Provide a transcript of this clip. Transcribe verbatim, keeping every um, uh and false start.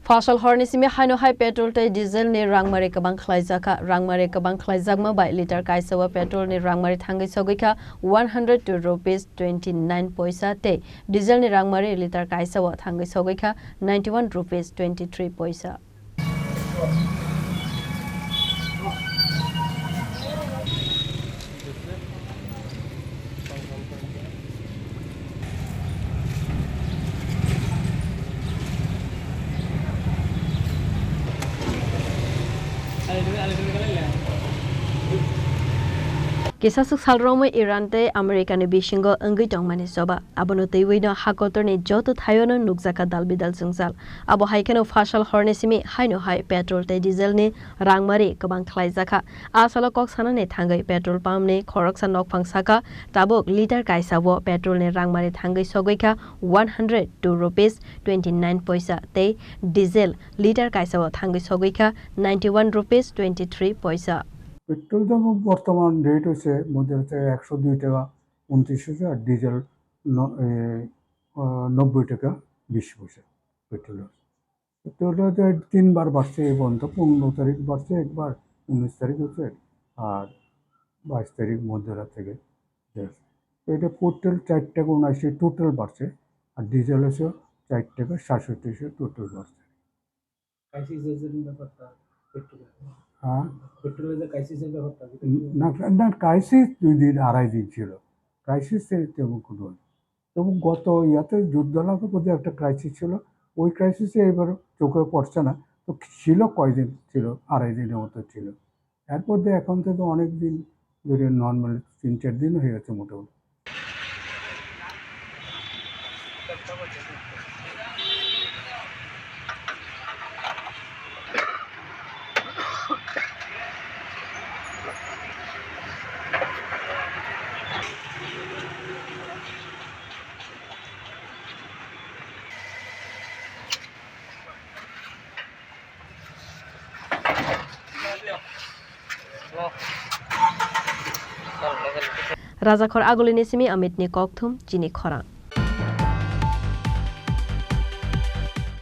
Phasal horni simi haino hai petrol tei diesel ni rangmari kwbang khlaijakha. Rangmari kwbang khlaijakma bai litre kaisa o petrol ni rangmari thangwi sogwi kha one hundred two rupees twenty nine poisa tei diesel ni rangmari litre kaisa o thangwi sogwi kha ninety one rupees twenty three poisa. Kisaswk sal romwi Iran tei America ni bisingo wngwi tongmani choba. Abono twiwi no ha kotor ni joto thaio no nukjakha dal bidal jwngjal. Abo hai kheno phasal horni simi haino hai petrol tei diesel ni rangmari kwbang khlaijakha. A salo kok sanani thangwi petrol pump ni khoroksa nokphang saka tabuk litre kaisa o petrol ni rangmari thangwi sogwi kha one hundred two rupees twenty nine poisa tei diesel litre kaisa o thangwi sogwi kha ninety one rupees twenty three poisa. Petrol dam bortoman rate hoise model se ekso dui taka untish hoise, ar diesel no-, e, ah, nobboi taka bish poisa petrol. Petrol dam tinbar barse, e porjonto pondro tarik barse ekbar, unish tarik hoise, ar baish tarik modhyarat theke. Yes. Eta petrol char taka unaish total barse, ar diesel hoise char taka satshoti total barse. Crisis এর ব্যাপারটা পেট্রোলের। হ্যাঁ। পেট্রোলের যে ক্রাইসিসের ব্যাপারটা, যেটা কি না, না, ক্রাইসিস দুই দিন, আড়াই দিন ছিল। ক্রাইসিস তেমন কোনো নেই। এবং গত ইয়াতে যুদ্ধ লাগার মধ্যে একটা ক্রাইসিস ছিল, ওই ক্রাইসিসে এবার চোখে পড়ছে না, তো ছিল কয়দিন ছিল, আড়াই দিনের মতো ছিল। এরপর দিয়ে এখন থেকে অনেক দিন ধরে নর্মাল তিন চার দিন হয়ে গেছে মোটামুটি। Rajakhor Agulini simi Amit ni kokthum chini khorang.